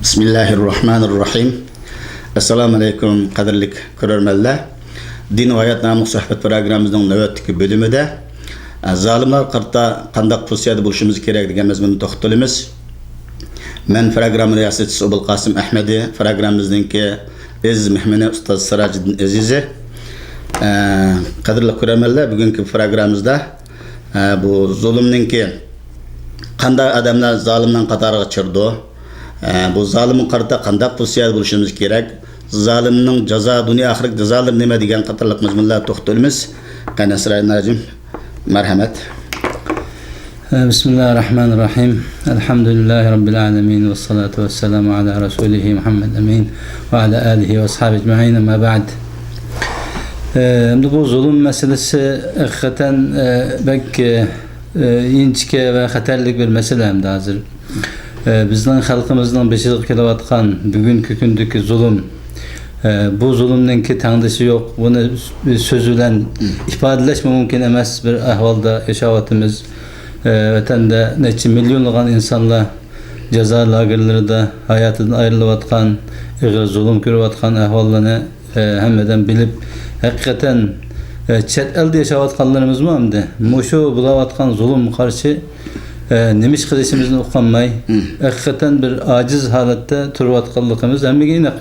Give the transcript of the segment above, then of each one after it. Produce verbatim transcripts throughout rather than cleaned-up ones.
بىسمىللاھىررەھمانىررەھىم. ئەسسالامۇ ئەلەيكۇم، قەدىرلىك كۆرەرمەنلەر. دىن ۋە ھايات ناملىق سۆھبەت پروگراممىمىزنىڭ نۆۋەتتىكى بۆلۈمىدە، ئە، زالىملارغا قارىتا قانداق پوزىتسىيەدە بولۇشىمىز كېرەك دېگەن مەزمۇندا توختىلىمىز. مەن پروگرامما رىياسەتچىسى ئوبۇلقاسىم ئەھمەدى، پروگراممىمىزنىڭكى ئەزىز مېھمىنى ئۇستاز سىراجىدىن ئەزىزى. ئە، قەدىرلىك كۆرەرمەنلەر، بۈگۈنكى پروگراممىمىزدا، ئە، بۇ زۇلۇمنىڭكى قانداق ئادەملەر زالىمنىڭ قاتارىغا كىرىدۇ؟ ئە، بۇ زالىمغا قارىتا قانداق پوزىتسىيەدە بولۇشىمىز كېرەك؟ زالىمنىڭ جازا، دۇنيا ئاخىرەتتىكى جازالىرى نېمە دېگەن قاتارلىق مەزمۇنلاردا توختىلىمىز. قېنى، سىراجىدىن ھاجىم، مەرھەمەت. بىسمىللاھىررەھمانىررەھىم. ئەلھەمدۇلىللاھى رەببىل ئالەمىن. ۋەسسالاتۇ ۋەسسالامۇ ئالا رەسۇلىھى مۇھەممەد ئەمىن ۋە ئالا ئالىھى ۋە ئەسھابىھى ئەجمەئىن. ئەمما بەئد. ئە، ئەمدى بۇ زۇلۇم مەسىلىسى ھەقىقەتەن، ئە، بەك، ئە، ئىنچىكە ۋە خەتەرلىك بىر مەسىلە ئەمدى ھازىر. ئە، بىزنىڭ خەلقىمىزنىڭ بېشىغا كېلىۋاتقان بۈگۈنكى كۈندىكى زۇلۇم، ئە، بۇ زۇلۇمنىڭكى تەڭدىشى يوق. بۇنى سۆز بىلەن ئىپادىلەشمۇ مۇمكىن ئەمەس بىر ئەھۋالدا ياشاۋاتىمىز. ئە، ۋەتەندە نەچچە مىليونلىغان ئىنسانلار جازا لاگېرلىرىدا ھاياتىدىن ئايرىلىۋاتقان، ئېغىر زۇلۇم كۆرۈۋاتقان ئەھۋاللارنى، ئە، ھەممىدىن بىلىپ، ھەقىقەتەن، ئە، چەت ئەلدە ياشاۋاتقانلىرىمىزمۇ ئەمدى مۇشۇ بولۇۋاتقان زۇلۇمغا قارشى، ئە، نېمە ئىش قىلىشىمىزنى ئۇقالماي، ھەقىقەتەن بىر ئاجىز ھالەتتە تۇرۇۋاتقانلىقىمىز ھەممىگە ئېنىق.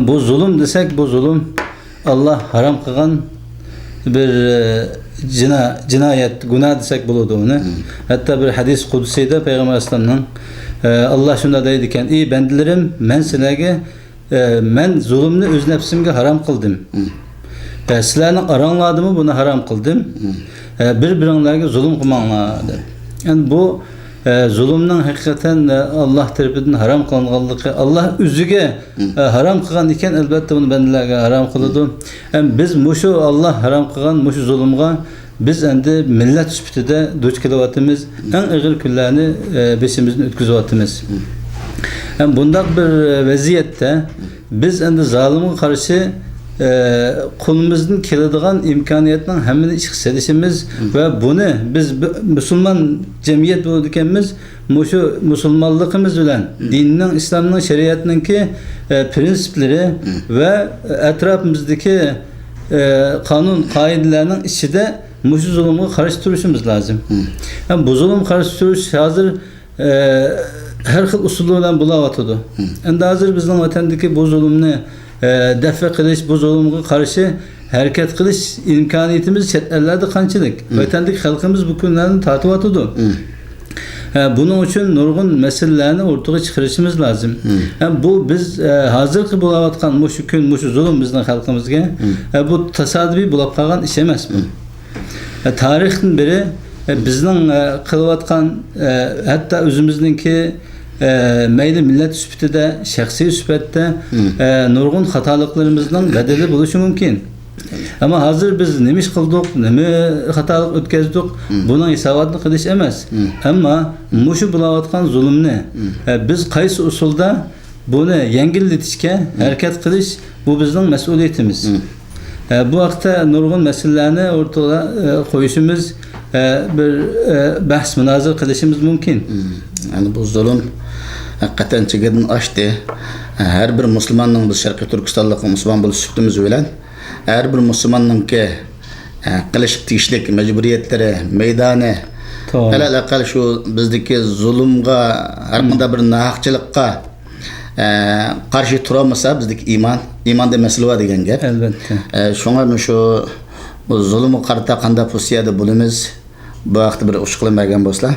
بۇ زۇلۇم دېسەك، بۇ زۇلۇم ئاللا ھارام قىلغان بىر، ئە، جىنا-، جىنايەت، گۇناھ دېسەك بولىدۇ ئۇنى. ھەتتا بىر ھەدىس قۇدسىيدا پەيغەمبەر ئەلەيھىسسالامنىڭ، ئە، ئاللا شۇنداق دەيدىكەن: «ئى بەندىلىرىم، مەن سىلەرگە، ئە، مەن زۇلۇمنى ئۆز نەپسىمگە ھارام قىلدىم. ئە، سىلەرنىڭ ئاراڭلاردىمۇ بۇنى ھارام قىلدىم. ئە، بىر-بىرىڭلارغا زۇلۇم قىلماڭلار» دەپ. يەنى بۇ، ئە، زۇلۇمنىڭ ھەقىقەتەن، ئە، ئاللا تەرىپىدىن ھارام قىلىنغانلىقى، ئاللا ئۆزىگە، ئە، ھارام قىلغان ئىكەن، ئەلۋەتتە بۇنى بەندىلەرگە ھارام قىلىدۇ. ھەم بىز مۇشۇ ئاللا ھارام قىلغان مۇشۇ زۇلۇمغا بىز ئەمدى مىللەت سۈپىتىدە دۇچ كېلىۋاتىمىز. ئەڭ ئېغىر كۈنلەرنى، ئە، بېشىمىزدىن ئۆتكۈزۈۋاتىمىز. ھەم بۇنداق بىر ۋەزىيەتتە بىز ئەمدى زالىمغا قارشى، ئە، قولىمىزدىن كېلىدىغان ئىمكانىيەتنىڭ ھەممىنى ئىشقا سېلىشىمىز ۋە بۇنى بىز بى-، مۇسۇلمان جەمئىيەت بولىدىكەنمىز، مۇشۇ مۇسۇلمانلىقىمىز بىلەن دىننىڭ، ئىسلامنىڭ، شەرىئەتنىڭكى، ئە، پىرىنسىپلىرى ۋە ئەتراپىمىزدىكى، ئە، قانۇن قائىدىلەرنىڭ ئىچىدە مۇشۇ زۇلۇمغا قارشى تۇرۇشىمىز لازىم. ھەم بۇ زۇلۇمغا قارشى تۇرۇش ھازىر، ئە، ھەر خىل ئۇسۇللار بىلەن بولۇۋاتىدۇ. ئەمدى ھازىر بىزنىڭ ۋەتەندىكى بۇ زۇلۇمنى، ئە، دەفئە قىلىش، بۇ زۇلۇمغا قارشى ھەرىكەت قىلىش ئىمكانىيىتىمىز چەت ئەللەردە قانچىلىك؟ ۋەتەندىكى خەلقىمىز بۇ كۈنلەرنى تارتىۋاتىدۇ. ئە، بۇنىڭ ئۈچۈن نۇرغۇن مەسىلىلەرنى ئوتتۇرىغا چىقىرىشىمىز لازىم. ئە، بۇ بىز، ئە، ھازىرقى بولۇۋاتقان مۇشۇ كۈن، مۇشۇ زۇلۇم بىزنىڭ خەلقىمىزگە، ئە، بۇ تاسادىپىي بولۇپ قالغان ئىش ئەمەس بۇ. ئە، تارىختىن بېرى، ئە، بىزنىڭ، ئە، قىلىۋاتقان، ئە، ھەتتا ئۆزىمىزنىڭكى، ئە، مەيلى مىللەت سۈپىتىدە، شەخسىي سۈپەتتە، ئە، نۇرغۇن خاتالىقلىرىمىزنىڭ بەدىلى بولۇشى مۇمكىن. ئەمما ھازىر بىز نېمە ئىش قىلدۇق، نېمە خاتالىق ئۆتكەزدۇق، بۇنىڭ ھېساباتىنى قىلىش ئەمەس. ئەمما مۇشۇ بولۇۋاتقان زۇلۇمنى، ئە، بىز قايسى ئۇسۇلدا بۇنى يەڭگىللىتىشكە ھەرىكەت قىلىش، بۇ بىزنىڭ مەسئۇلىيىتىمىز. ئە، بۇ ھەقتە نۇرغۇن مەسىلىلەرنى ئوتتۇرىغا، ئە، قويۇشىمىز، ئە، بىر، ئە، بەھس مۇنازىرە قىلىشىمىز مۇمكىن. يەنى بۇ زۇلۇم ھەقىقەتەن چېگرىدىن ئاشتى. ھەر بىر مۇسۇلماننىڭ، بىز شەرقىي تۈركىستانلىق مۇسۇلمان بولۇش سۈپىتىمىز بىلەن، ھەر بىر مۇسۇلماننىڭكى، ئە، قىلىشقا تېگىشلىك مەجبۇرىيەتلىرى، مەيدانى، توغرا. ئەلەل ئەقەل شۇ بىزدىكى زۇلۇمغا، ھەر قانداق بىر ناھەقچىلىققا، ئە، قارشى تۇرالمىسا، بىزدىكى ئىمان، ئىماندا مەسىلە بار دېگەن گەپ. ئەلۋەتتە. ئە، شۇڭا مۇشۇ، بۇ زۇلۇمغا قارىتا قانداق پوزىتسىيەدە بولىمىز؟ بۇ ھەقتە بىر ئۇچۇر قىلىپ بەرگەن بولسىلا.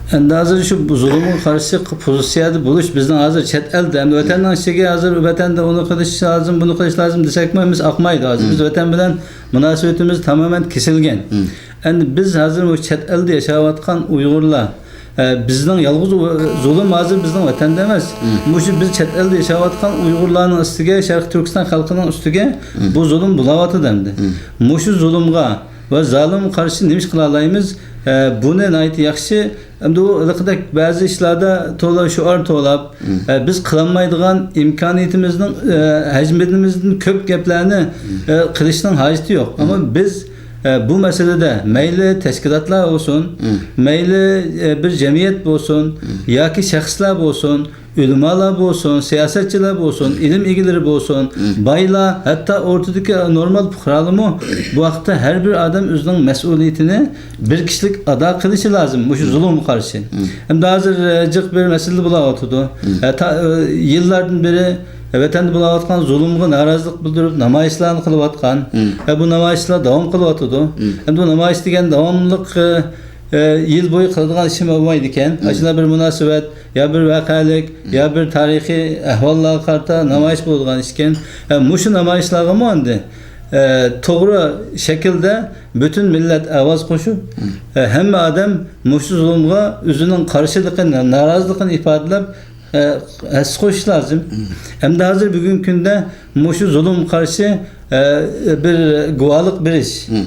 ئەمدى ھازىر شۇ زۇلۇمغا قارشى پوزىتسىيەدە بولۇش بىزنىڭ ھازىر چەت ئەلدە، ئەمدى ۋەتەننىڭ ئىچىگە ھازىر ۋەتەندە ئۇنى قىلىش لازىم، بۇنى قىلىش لازىم دېسەكمۇ، ھەممىسى ئاقمايدۇ. ھازىر بىز ۋەتەن بىلەن مۇناسىۋىتىمىز تامامەن كېسىلگەن. ئەمدى بىز ھازىر مۇشۇ چەت ئەلدە ياشاۋاتقان ئۇيغۇرلار، ئە، بىزنىڭ يالغۇز ئۇ-، زۇلۇم ھازىر بىزنىڭ ۋەتەندە ئەمەس. مۇشۇ بىز چەت ئەلدە ياشاۋاتقان ئۇيغۇرلارنىڭ ئۈستىگە، شەرقىي تۈركىستان خەلقىنىڭ ئۈستىگە بۇ زۇلۇم بولاۋاتىدۇ ئەمدى. مۇشۇ زۇلۇمغا ۋە زالىمغا قارشى نېمە ئىش قىلالايمىز؟ ئە، بۇنى ناھايىتى ياخشى، ئەمدى ئۇ ھېلىقىدەك بەزى ئىشلاردا تولا شوئار توۋلاپ، ئە، بىز قىلالمايدىغان ئىمكانىيىتىمىزنىڭ، ئە، ھەجمىمىزدىن كۆپ گەپلەرنى، ئە، قىلىشنىڭ ھاجىتى يوق. ئەمما بىز، ئە، بۇ مەسىلىدە مەيلى تەشكىلاتلار بولسۇن، مم. مەيلى، ئە، بىر جەمئىيەت بولسۇن، مم. ياكى شەخسلەر بولسۇن، ئۆلىمالار بولسۇن، سىياسەتچىلەر بولسۇن، مم. ئىلىم ئىگىلىرى بولسۇن، مم. بايلار، ھەتتا ئورتىدىكى نورمال پۇقرالارمۇ بۇ ھەقتە ھەر بىر ئادەم ئۆزىنىڭ مەسئۇلىيىتىنى بىر كىشىلىك ئادا قىلىشى لازىم، مۇشۇ مم. زۇلۇمغا قارشى. مم. ئەمدى ھازىر، ئە، جىق بىر مەسىلە بولاۋاتىدۇ. مم. ئە، تا-، ئە، يىللاردىن بېرى ۋەتەندە بولاۋاتقان زۇلۇمغا نارازىلىق بىلدۈرۈپ نامايىشلارنى قىلىۋاتقان، مم. ئە، بۇ نامايىشلار داۋام قىلىۋاتىدۇ. مم. ئەمدى بۇ نامايىش دېگەن داۋاملىق، ئە، ئە، يىل بويى قىلىدىغان ئىشمۇ بولمايدىكەن. مم. ئاشۇنداق بىر مۇناسىۋەت، يا بىر ۋەقەلىك، مم. يا بىر تارىخىي ئەھۋاللارغا قارىتا نامايىش بولىدىغان ئىشكەن. ئە، مۇشۇ نامايىشلارغىمۇ ئەمدى، ئە، توغرا شەكىلدە پۈتۈن مىللەت ئاۋاز قوشۇپ، مم. ئە، ھەممە ئادەم مۇشۇ زۇلۇمغا ئۆزىنىڭ قارشىلىقىنى، نارازىلىقىنى ئىپادىلەپ، ئە، ھەسسە قوشۇش لازىم. مم. ئەمدى ھازىر بۈگۈنكى كۈندە مۇشۇ زۇلۇمغا قارشى، ئە، بىر گۇۋاھلىق بېرىش مم.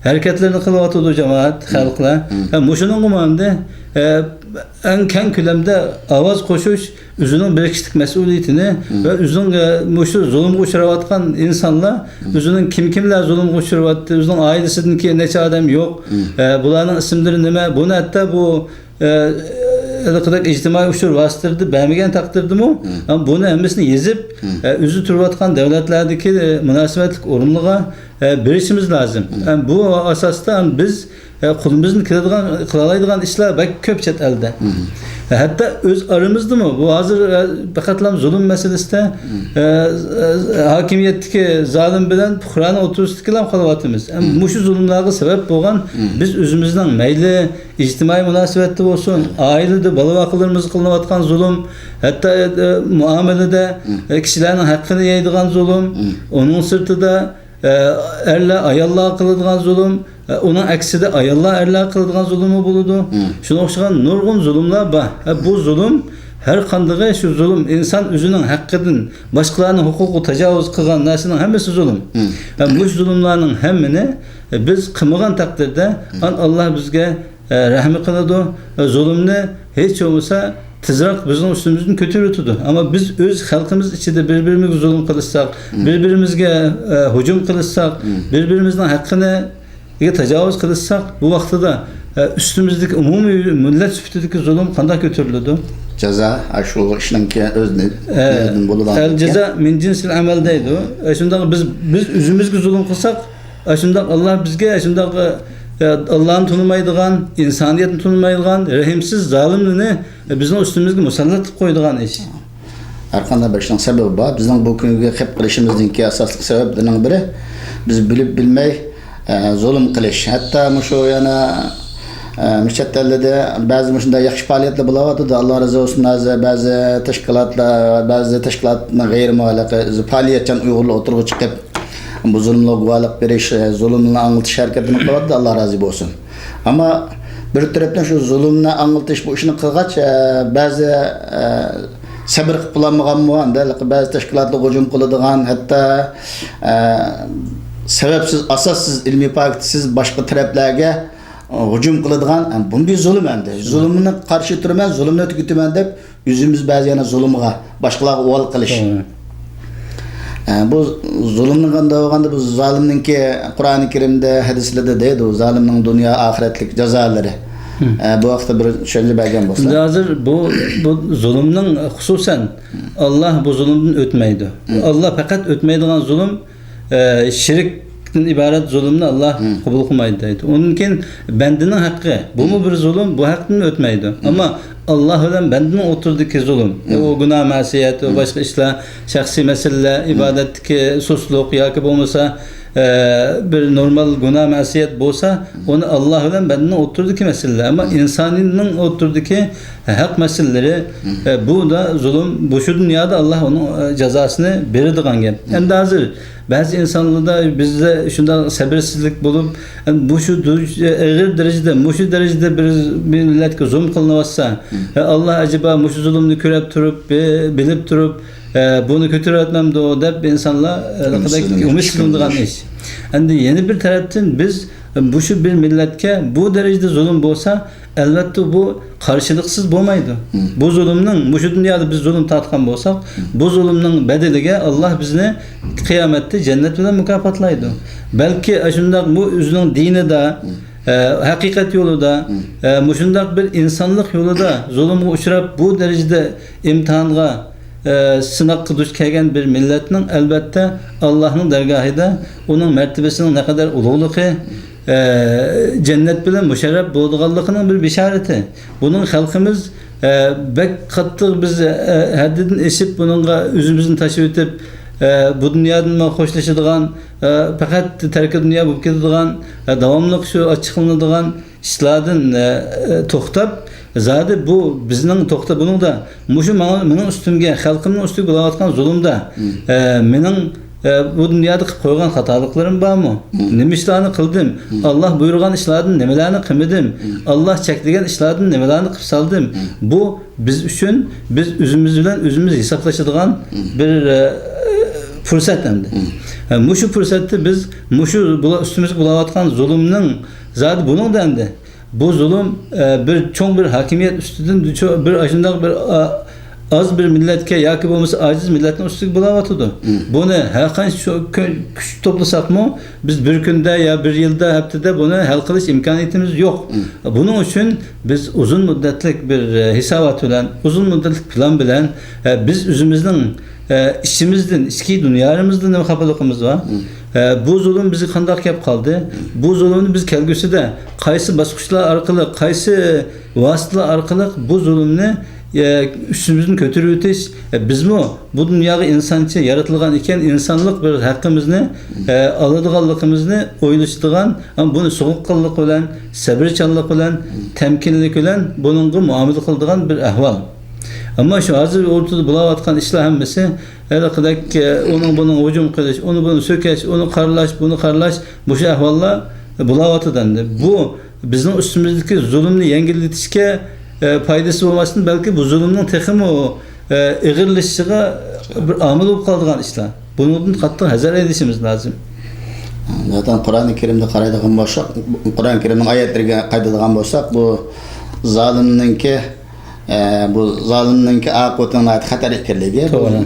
ھەرىكەتلىرىنى قىلىۋاتىدۇ جامائەت، مم. خەلقلەر. مم. ۋە مۇشۇنىڭغىمۇ ئەمدى، ئە، ئەڭ كەڭ كۆلەمدە ئاۋاز قوشۇش، ئۆزىنىڭ بىر كىشىلىك مەسئۇلىيىتىنى مم. ۋە ئۆزىنىڭ، ئە، مۇشۇ زۇلۇمغا ئۇچراۋاتقان ئىنسانلار، مم. ئۆزىنىڭ كىم كىملەر زۇلۇمغا ئۇچراۋاتتى، ئۆزىنىڭ ئائىلىسىدىكى نەچچە ئادەم يوق، مم. ئە، بۇلارنىڭ ئىسىملىرى نېمە، بۇنى ھەتتا بۇ ئە، ھېلىقىدەك ئىجتىمائىي ئۇچۇر ۋاسىتىلىرىدە بەرمىگەن تەقدىردىمۇ، مم. ئە، بۇنى ھەممىسىنى يېزىپ، مم. ئە، ئۆزى تۇرۇۋاتقان دۆلەتلەردىكى، ئە، مۇناسىۋەتلىك ئورۇنلىرىغا، ئە، بېرىشىمىز لازىم. مم. ئە، بۇ ئاساستا بىز، ئە، قولىمىزدىن كېلىدىغان، قىلالايدىغان ئىشلار بەك كۆپ چەت ئەلدە. مم. ئە، ھەتتا ئۆز ئارىمىزدىمۇ، بۇ ھازىر، ئە، پەقەتلا زۇلۇم مەسىلىسىدە، مم. ئە، ئە، ھاكىمىيەتتىكى زالىم بىلەن پۇقرانىڭ ئوتتۇرىسىدىكىلا قېلىۋاتىمىز. ئە، مم. مۇشۇ زۇلۇملارغا سەۋەب بولغان مم. بىز ئۆزىمىزنىڭ مەيلى ئىجتىمائىي مۇناسىۋەتتە بولسۇن، ئائىلىدە بالا-ۋاقىلىرىمىزغا قىلىنىۋاتقان زۇلۇم، ھەتتا، ئە، مۇئامىلىدە، مم. ئە، كىشىلەرنىڭ ھەققىنى يەيدىغان زۇلۇم، مم. ئۇنىڭ سىرتىدا، ئە، ئەرلەر ئاياللارغا قىلىدىغان زۇلۇم، ئە، ئۇنىڭ ئەكسىدە ئاياللار ئەرلەرگە قىلىدىغان زۇلۇممۇ بولىدۇ. مم. شۇنىڭغا ئوخشىغان نۇرغۇن زۇلۇملار بار. ئە، بۇ زۇلۇم، ھەر قاندىقى شۇ زۇلۇم، ئىنسان ئۆزىنىڭ ھەققىدىن باشقىلارنىڭ ھوقۇقىغا تاجاۋۇز قىلغان نەرسىنىڭ ھەممىسى زۇلۇم. مم. ھەم مۇشۇ زۇلۇملارنىڭ ھەممىنى، ئە، بىز قىلمىغان تەقدىردە، مم. ئان-، ئاللا بىزگە، ئە، رەھمى قىلىدۇ. ئە، زۇلۇمنى ھېچ بولمىسا تېزراق بىزنىڭ ئۈستىمىزدىن كۆتۈرۈۋېتىدۇ. ئەمما بىز ئۆز خەلقىمىز ئىچىدە بىر-بىرىمىزگە زۇلۇم قىلىشساق، مم. بىر-بىرىمىزگە، ئە، ھۇجۇم قىلىشساق، مم. بىر-بىرىمىزنىڭ ھەققىنى گە تاجاۋۇز قىلىشساق، بۇ ۋاقتىدا، ئە، ئۈستىمىزدىكى ئومۇمىي مىللەت سۈپىتىدىكى زۇلۇم قانداق كۆتۈرۈلىدۇ؟ جازا، ئە، شۇ ئىشنىڭكى ئۆزىنى، ئە، نېمىدىن بولىدىغان ئەل جازا مىن جىنسىل ئەمەل دەيدۇ. ئە، شۇنداق بىز، بىز ئۆزىمىزگە زۇلۇم قىلساق، ئە، شۇنداق ئاللا بىزگە، ئە، شۇنداق، ئە، ئاللانى تونۇمايدىغان، ئىنسانىيەتنى تونۇمايدىغان رەھىمسىز زالىمنى، ئە، بىزنىڭ ئۈستىمىزگە مۇسەللەت قىلىپ قويىدىغان ئىش. ھەر قانداق بىر ئىشنىڭ سەۋەبى بار. بىزنىڭ بۇ كۈنگە كېلىپ قېلىشىمىزنىڭكى ئاساسلىق سەۋەبلىرىنىڭ بىرى، بىز بىلىپ بىلمەي، ئە، زۇلۇم قىلىش. ھەتتا مۇشۇ يەنە، ئە، مۇشۇ چەت ئەللەردە بەزى مۇشۇنداق ياخشى پائالىيەتلەر بولاۋاتىدۇ. ئاللا رازى بولسۇن، ھازىر بەزى تەشكىلاتلار، بەزى تەشكىلاتنىڭ غەيرىي مۇئەللەقى، پائالىيەتچان ئۇيغۇرلار ئوتتۇرىغا چىقىپ، بۇ زۇلۇملارغا گۇۋاھلىق بېرىش، ئە، زۇلۇمنى ئاڭلىتىش ھەرىكەتلىرىنى قىلىۋاتىدۇ، ئاللا رازى بولسۇن. ئەمما بىر تەرەپتىن شۇ زۇلۇمنى ئاڭلىتىش بۇ ئىشنى قىلغاچ، ئە، بەزى، ئە، سەۋر قىلىپ بولالمىغانمۇ، ئەمدى بەزى تەشكىلاتلارغا ھۇجۇم قىلىدىغان، ھەتتا، ئە، سەۋەبسىز، ئاساسسىز، ئىلمىي پاكىتسىز باشقا تەرەپلەرگە، ئە، ھۇجۇم قىلىدىغان، ئە، بۇ بىر زۇلۇم ئەمدى. زۇلۇمنى قارشى تۇرىمەن، زۇلۇمنى تۈگىتىمەن دەپ، ئۆزىمىز بەزى يەنە زۇلۇمغا، باشقىلارغا ئۇۋال قىلىش. توغرا. ئە، بۇ زۇلۇمنى قانداق بولغاندا، بۇ زالىمنىڭكى قۇرئانى كەرىمدە، ھەدىسلەردە دەيدۇ، زالىمنىڭ دۇنيا ئاخىرەتلىك جازالىرى. مم. ئە، بۇ ھەقتە بىر چۈشەنچە بەرگەن بولسا. ھازىر بۇ، بۇ زۇلۇمنىڭ خۇسۇسەن، ئاللا بۇ زۇلۇمدىن ئۆتمەيدۇ. مم. ئاللا پەقەت ئۆتمەيدىغان زۇلۇم، ئە، شىرك ئىبارەت زۇلۇمنى ئاللا مم. قوبۇل قىلمايدۇ دەيدۇ. ئۇندىن كېيىن بەندىنىڭ ھەققى، بۇمۇ مم. بىر زۇلۇم، بۇ ھەقتىن ئۆتمەيدۇ. مم. ئەمما ئاللا بىلەن بەندىنىڭ ئوتتۇرىدىكى زۇلۇم، مم. ئۇ گۇناھ، مەسىيەت، ئۇ مم. باشقا ئىشلار، شەخسىي مەسىلىلەر، مم. ئىبادەتتىكى سۇسلۇق ياكى بولمىسا، ئە، بىر نورمال گۇناھ، مەسىيەت بولسا، مم. ئۇنى ئاللا بىلەن بەندىنىڭ ئوتتۇرىدىكى مەسىلىلەر. ئەمما مم. ئىنساننىڭ ئوتتۇرىدىكى ھەق مەسىلىلىرى، مم. ئە، بۇ دا زۇلۇم، بۇ شۇ دۇنيادا ئاللا ئۇنىڭ، ئە، جازاسىنى بېرىدىغان گەپ. مم. ئەمدى ھازىر بەزى ئىنسانلاردا بىزدە شۇنداق سەبرسىزلىك بولۇپ، مۇشۇ دۇ-، ئېغىر دەرىجىدە، مۇشۇ دەرىجىدە بىر مىللەتكە زۇلۇم قىلىنىۋاتسا، مم. ئە، ئاللا ئەجەبا مۇشۇ زۇلۇمنى كۆرۈپ تۇرۇپ، بى-، بىلىپ تۇرۇپ، ئە، بۇنى كۆتۈرۈۋەتمەمدۇ دەپ ئىنسانلار، ئە، ئۈمىدسىزلىنىش، ئۈمىدسىزلىنىدىغان ئىش. ئەمدى يەنە بىر تەرەپتىن بىز مۇشۇ بىر مىللەتكە بۇ دەرىجىدە زۇلۇم بولسا، ئەلۋەتتە بۇ قارشىلىقسىز بولمايدۇ. بۇ زۇلۇمنىڭ، مۇشۇ دۇنيادا بىز زۇلۇم تارتقان بولساق، بۇ زۇلۇمنىڭ بەدىلىگە ئاللا بىزنى قىيامەتتە جەننەت بىلەن مۇكاپاتلايدۇ. بەلكى ئاشۇنداق بۇ ئۆزىنىڭ دىنىدا، ئە، ھەقىقەت يولىدا، ئە، مۇشۇنداق بىر ئىنسانلىق يولىدا زۇلۇمغا ئۇچراپ، بۇ دەرىجىدە ئىمتىھانغا، ئە، سىناققا دۇچ كەلگەن بىر مىللەتنىڭ، ئەلۋەتتە، ئاللانىڭ دەرگاھىدا ئۇنىڭ مەرتىبىسىنىڭ نەقەدەر ئۇلۇغلۇقى، ئە، جەننەت بىلەن مۇشەررەپ بولىدىغانلىقىنىڭ بىر بېشارىتى. بۇنىڭ خەلقىمىز، ئە، بەك قاتتىق بىز، ئە، ھەددىدىن ئېشىپ بۇنىڭغا ئۆزىمىزنى تاشلىۋېتىپ، ئە، بۇ دۇنيادىن خوشلىشىدىغان، ئە، پەقەت تەركى دۇنيا بولۇپ كېتىدىغان، ئە، داۋاملىق شۇ ئاچچىقلىنىدىغان ئىشلاردىن، ئە، ئە، توختاپ، زادى بۇ بىزنىڭ توختا-، بۇنىڭدا مۇشۇ ماڭا، مېنىڭ ئۈستۈمگە، خەلقىمنىڭ ئۈستىگە بولاۋاتقان زۇلۇمدا، ئە، مېنىڭ، ئە، بۇ دۇنيادا قىلىپ قويغان خاتالىقلىرىم بارمۇ؟ نېمە ئىشلارنى قىلدىم؟ ئاللا بۇيرۇغان ئىشلاردىن نېمىلەرنى قىلمىدىم؟ ئاللا چەكلىگەن ئىشلاردىن نېمىلەرنى قىلىپ سالدىم؟ بۇ بىز ئۈچۈن، بىز ئۆزىمىز بىلەن ئۆزىمىز ھېسابلىشىدىغان بىر، ئە، پۇرسەت ئەمدى. ئە، مۇشۇ پۇرسەتتە بىز مۇشۇ بۇلا-، ئۈستىمىزگە بولاۋاتقان زۇلۇمنىڭ زادى بۇنىڭدا ئەمدى بۇ زۇلۇم، ئە، بىر چوڭ بىر ھاكىمىيەت ئۈستىدىن، چو-، بىر ئاشۇنداق بىر، ئا-، ئاز بىر مىللەتكە ياكى بولمىسا ئاجىز مىللەتنىڭ ئۈستىگە بولاۋاتىدۇ. بۇنى ھەر قانچە چو-، كۆ-، كۈچ توپلىساقمۇ، بىز بىر كۈندە يا بىر يىلدا، ھەپتىدە بۇنى ھەل قىلىش ئىمكانىيىتىمىز يوق. بۇنىڭ ئۈچۈن بىز ئۇزۇن مۇددەتلىك بىر، ئە، ھېسابات بىلەن، ئۇزۇن مۇددەتلىك پىلان بىلەن، ئە، بىز ئۆزىمىزنىڭ، ئە، ئىچىمىزدىن، ئىچكى دۇنيامىزدا نېمە خاپىلىقىمىز بار؟ ئە، بۇ زۇلۇم بىزگە قانداق كەپ قالدى؟ بۇ زۇلۇمنى بىز كەلگۈسىدە قايسى باسقۇچلار ئارقىلىق، قايسى ۋاسىتىلەر ئارقىلىق بۇ زۇلۇمنى، ئە، ئۈستىمىزدىن كۆتۈرۈۋېتىش، ئە، بىزمۇ بۇ دۇنياغا ئىنسانچە يارىتىلغان ئىكەن، ئىنسانلىق بىر ھەققىمىزنى، ئە، ئالىدىغانلىقىمىزنى ئويلىشىدىغان، ئەمما بۇنى سوغۇققانلىق بىلەن، سەۋرچانلىق بىلەن، تەمكىنلىك بىلەن بۇنىڭغا مۇئامىلە قىلىدىغان بىر ئەھۋال. ئەمما شۇ ھازىر ئوتتۇرىدا بولاۋاتقان ئىشلار ھەممىسى ھېلىقىدەك، ئە، ئۇنىڭ بۇنىڭغا ھۇجۇم قىلىش، ئۇنى بۇنى سۆكەش، ئۇنى قارىلاش، بۇنى قارىلاش، مۇشۇ ئەھۋاللار بولاۋاتىدۇ ئەمدى. بۇ بىزنىڭ ئۈستىمىزدىكى زۇلۇمنى يەڭگىللىتىشكە، ئە، پايدىسى بولماستىن، بەلكى بۇ زۇلۇمنىڭ تېخىمۇ، ئە، ئېغىرلىشىشىغا بىر ئامىل بولۇپ قالىدىغان ئىشلار. بۇنىڭدىن قاتتىق ھەزەر ئېلىشىمىز لازىم. زاتەن قۇرئانى كەرىمدە قارايدىغان بولساق، قۇرئانى كەرىمنىڭ ئايەتلىرىگە قايتىدىغان بولساق، بۇ زالىمنىڭكى ئە، بۇ زالىمنىڭكى ئاقىۋىتىنىڭ ناھايىتى خەتەر ئىكەنلىكى. توغرا.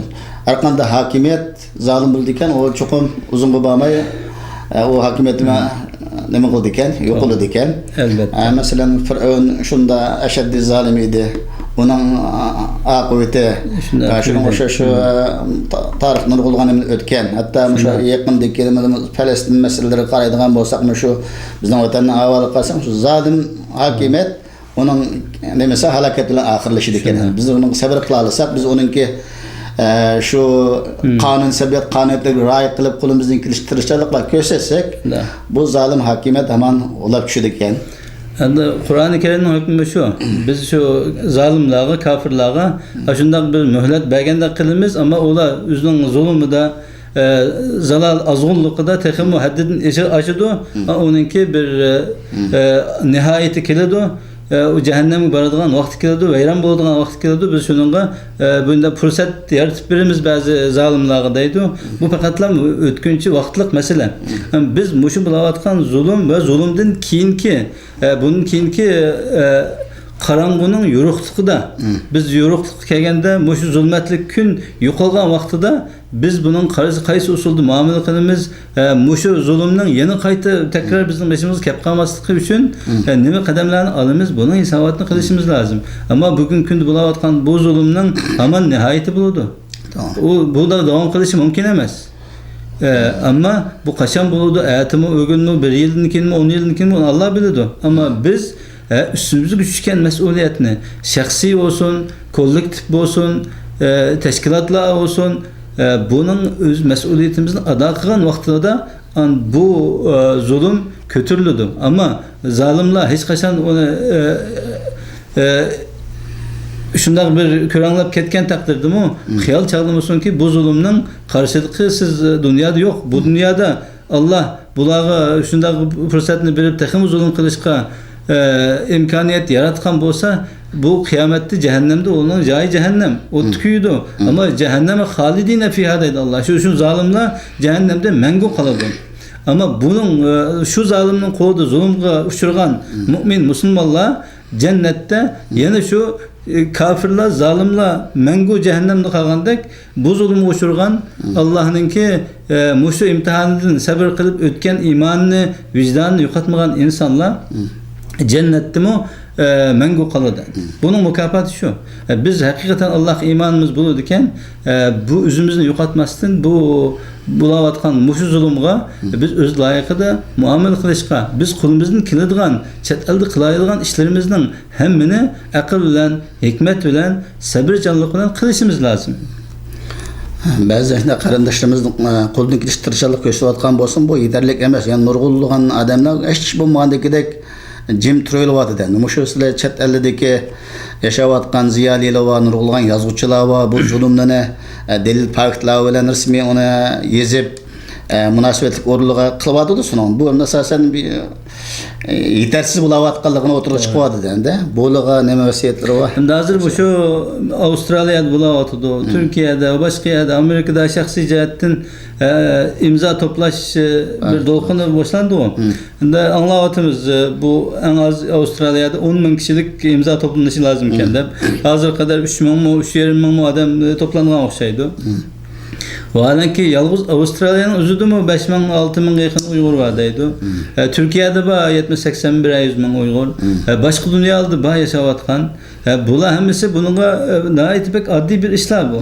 ھەرقانداق ھاكىمىيەت زالىم بولىدىكەن، ئۇ چوقۇم ئۇزۇنغا بارماي، ئە، ئۇ ھاكىمىيىتى نېمە قىلىدىكەن، يوقىلىدىكەن. ئەلۋەتتە. ئە، مەسىلەن، فىرئەۋن شۇنداق ئەشەددىي زالىم ئىدى. ئۇنىڭ، ئە، ئاقىۋىتى، شۇنداق ئە، شۇنىڭغا ئوخشاش، ئە، تا-، تارىختا نۇرغۇنلىغان ئۆتكەن. ھەتتا مۇشۇ شۇنداق. يېقىندىكى پەلەستىن مەسىلىلىرىگە قارايدىغان بولساق، مۇشۇ بىزنىڭ ۋەتەننىڭ ئەھۋالىغا قارىساق، شۇ زالىم ھاكىمىيەت ئۇنىڭ نېمىسى ھالاكەت بىلەن ئاخىرلىشىدىكەن. شۇنداق. بىز ئۇنىڭغا سەۋر قىلالىساق، بىز ئۇنىڭكى، ئە، شۇ قانۇن سەبىيەت، قانۇنىيەتلەرگە رىئايە قىلىپ، قولىمىزدىن كېلىشىچە تىرىشچانلىقلار كۆرسەتسەك، شۇنداق. بۇ زالىم ھاكىمىيەت ھامان غۇلاپ چۈشىدىكەن. ئەمدى قۇرئانى كەرىمنىڭ ھۆكمى شۇ. بىز شۇ زالىملارغا، كاپىرلارغا ئاشۇنداق بىر مۆھلەت بەرگەندەك قىلىمىز، ئەمما ئۇلار ئۆزىنىڭ زۇلۇمىدا، ئە، زالال ئازغۇنلۇقىدا تېخىمۇ ھەددىدىن ئېشىپ ئاشىدۇ. ئۇنىڭكى بىر، ئە، ئە، نىھايىتى كېلىدۇ. ئە، ئۇ جەھەننەمگە بارىدىغان ۋاقتى كېلىدۇ، ۋەيران بولىدىغان ۋاقتى كېلىدۇ. بىز شۇنىڭغا، ئە، بۇنداق پۇرسەت يارىتىپ بېرىمىز بەزى زالىملارغا دەيدۇ. بۇ پەقەتلا ئۆتكۈنچى ۋاقىتلىق مەسىلە. بىز مۇشۇ بولاۋاتقان زۇلۇم ۋە زۇلۇمدىن كېيىنكى، ئە، بۇندىن كېيىنكى، ئە، قاراڭغۇنىڭ يورۇقلۇقىدا، بىز يورۇقلۇققا كەلگەندە، مۇشۇ زۇلمەتلىك كۈن يوقالغان ۋاقتىدا، بىز بۇنىڭ قايسى، قايسى ئۇسۇلدا مۇئامىلە قىلىمىز؟ ئە، مۇشۇ زۇلۇمنىڭ يەنە قايتا تەكرار بىزنىڭ بېشىمىزغا كەپ قالماسلىقى ئۈچۈن، ئە، نېمە قەدەملەرنى ئالىمىز؟ بۇنىڭ ھېساباتىنى قىلىشىمىز لازىم. ئەمما بۈگۈنكى كۈندە بولۇۋاتقان بۇ زۇلۇمنىڭ ھامان نىھايىتى بولىدۇ. توغرا. ئۇ بۇنداق داۋام قىلىشى مۇمكىن ئەمەس. ئە، ئەمما بۇ قاچان بولىدۇ؟ ئەتىمۇ، بۈگۈنمۇ، بىر يىلدىن كېيىنمۇ، ئون يىلدىن كېيىنمۇ، ئاللا بىلىدۇ. ئەمما بىز ئە، ئۈستىمىزگە چۈشكەن مەسئۇلىيەتنى، شەخسىي بولسۇن، كوللېكتىپ بولسۇن، ئە، تەشكىلاتلار بولسۇن، ئە، بۇنىڭ ئۆز مەسئۇلىيىتىمىزنى ئادا قىلغان ۋاقتىدا، ئان-، بۇ، ئە، زۇلۇم كۆتۈرۈلىدۇ. ئەمما زالىملار ھېچقاچان ئۇنى، ئە، ئە، شۇنداق بىر كۆرەڭلەپ كەتكەن تەقدىردىمۇ، خىيال چاغلىمىسۇنكى، بۇ زۇلۇمنىڭ قارشىلىقى سىز، ئە، دۇنيادا يوق. بۇ دۇنيادا ئاللا بۇلارغا شۇنداق پۇرسەتنى بېرىپ، تېخىمۇ زۇلۇم قىلىشقا، ئە، ئىمكانىيەت ياراتقان بولسا، بۇ قىيامەتتە جەھەننەمدە ئۇنىڭ جايى جەھەننەم، ئوتتا كۆيىدۇ. ئەمما جەھەننەمە خالىدىنە فىھا دەيدۇ ئاللا. شۇ، شۇ زالىملار جەھەننەمدە مەڭگۈ قالىدۇ. ئەمما بۇنىڭ، ئە، شۇ زالىمنىڭ قولىدا زۇلۇمغا ئۇچرىغان مۇئمىن مۇسۇلمانلار جەننەتتە، يەنە شۇ، ئە، كاپىرلار، زالىملار مەڭگۈ جەھەننەمدە قالغاندەك، بۇ زۇلۇمغا ئۇچرىغان، ئاللاھنىڭكى، ئە، مۇشۇ ئىمتىھانىدىن سەۋر قىلىپ ئۆتكەن ئىمانىنى، ۋىجدانىنى يوقاتمىغان ئىنسانلار جەننەتتىمۇ، ئە، مەڭگۈ قالىدۇ. بۇنىڭ مۇكاپاتى شۇ. ئە، بىز ھەقىقەتەن ئاللاھقا ئىمانىمىز بولىدىكەن، ئە، بۇ ئۆزىمىزنى يوقاتماستىن، بۇ بولاۋاتقان مۇشۇ زۇلۇمغا بىز ئۆز لايىقىدا مۇئامىلە قىلىشقا، بىز قولىمىزدىن كېلىدىغان، چەت ئەلدە قىلالايدىغان ئىشلىرىمىزنىڭ ھەممىنى ئەقىل بىلەن، ھېكمەت بىلەن، سەبرىچانلىق بىلەن قىلىشىمىز لازىم. بەزى قېرىنداشلىرىمىزنىڭ، ئە، قولىدىن كېلىشىچە تىرىشچانلىق كۆرسىتىۋاتقان بولسىمۇ، بۇ يېتەرلىك ئەمەس. يەنى نۇرغۇنلىغان ئادەملەر ھېچ ئىش بولمىغاندىكىدەك جىم تۇرۇۋېلىۋاتىدۇ. مۇشۇ سىلەر چەت ئەللىدىكى ياشاۋاتقان زىيالىيلار بار، نۇرغۇنلىغان يازغۇچىلار بار، بۇ زۇلۇملىرىنى، ئە، دەلىل پاكىتلار بىلەن رەسمىي ئۇنى يېزىپ، ئە، مۇناسىۋەتلىك ئورۇنلارغا قىلىۋاتىدۇ سۇنۇڭ. بۇ ئەمدى ئاساسەن بىر، ئە، يېتەرسىز بولاۋاتقانلىقىنى ئوتتۇرىغا چىقىۋاتىدۇ ئەمدى. بۇلارغا نېمە ۋەسىيەتلىرى بار؟ ئەمدى ھازىر مۇشۇ ئاۋسترالىيەدە بولاۋاتىدۇ، تۈركىيەدە، باشقا يەردە، ئامېرىكىدا شەخسىي جەھەتتىن، ئە، ئىمزا توپلاش، ئە، بىر دولقۇنى باشلاندىغۇ. ئەمدى ئاڭلاۋاتىمىز، ئە، بۇ ئەڭ ئاز ئاۋسترالىيەدە ئون مىڭ كىشىلىك ئىمزا توپلىنىشى لازىمكەن دەپ. ھازىرغا قەدەر ئۈچ مىڭمۇ، ئۈچ يېرىم مىڭمۇ ئادەم، ئە، توپلانغان ئوخشايدۇ. ۋاھالەنكى، يالغۇز ئاۋسترالىيەنىڭ ئۆزىدىمۇ بەش مىڭ، ئالتە مىڭغا يېقىن ئۇيغۇر بار دەيدۇ. ئە، تۈركىيەدە بار يەتمىش، سەكسەن، بىرەر يۈز مىڭ ئۇيغۇر. ئە، باشقا دۇنيادا بار ياشاۋاتقان. ئە، بۇلار ھەممىسى بۇنىڭغا، ئە، ناھايىتى بەك ئاددىي بىر ئىشلار بۇ.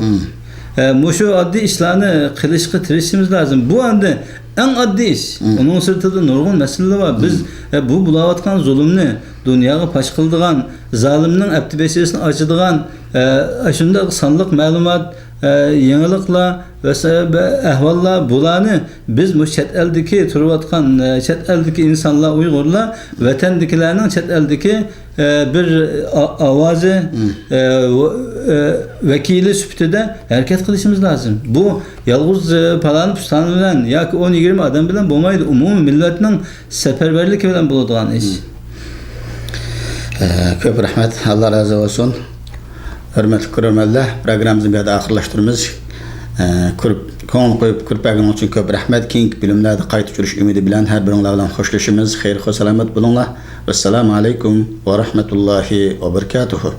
ئە، مۇشۇ ئاددىي ئىشلارنى قىلىشقا تىرىشىشىمىز لازىم. بۇ ئەمدى ئەڭ ئاددىي ئىش. ئۇنىڭ سىرتىدا نۇرغۇن مەسىلىلەر بار. بىز، ئە، بۇ بولاۋاتقان زۇلۇمنى دۇنياغا پاش قىلىدىغان، زالىمنىڭ ئەپتى بېشىسىنى ئاچىدىغان، ئە، شۇنداق سانلىق مەلۇمات، ئە، يېڭىلىقلار ۋە سە-، ۋە ئەھۋاللار، بۇلارنى بىز مۇشۇ چەت ئەلدىكى تۇرۇۋاتقان، ئە، چەت ئەلدىكى ئىنسانلار، ئۇيغۇرلار، ۋەتەندىكىلەرنىڭ چەت ئەلدىكى، ئە، بىر ئا-، ئاۋازى، ئە، ۋە-، ئە، ۋەكىلى سۈپىتىدە ھەرىكەت قىلىشىمىز لازىم. بۇ يالغۇز، ئە، پالان پۇستان بىلەن ياكى ئون يىگىرمە ئادەم بىلەن بولمايدۇ. ئومۇمىي مىللەتنىڭ سەپەرۋەرلىكى بىلەن بولىدىغان ئىش. ئە، كۆپ رەھمەت، ئاللا رازى بولسۇن. ھۆرمەتلىك كۆرۈرمەنلەر، پروگراممىمىزنى بۇ يەردە ئاخىرلاشتۇرىمىز. ئە، كۆرۈپ، كۆڭۈل قويۇپ كۆرۈپ بەرگىنىڭ ئۈچۈن كۆپ رەھمەت. كېيىنكى بۆلۈملەردە قايتا ئۇچرىشىش ئۈمىدى بىلەن ھەر بىرىڭلار بىلەن خوشلىشىمىز. خەير، خۇش سالامەت بولۇڭلار. ۋەسسالامۇ ئەلەيكۇم ۋە رەھمەتۇللاھى ۋە بەرىكاتۇھۇ.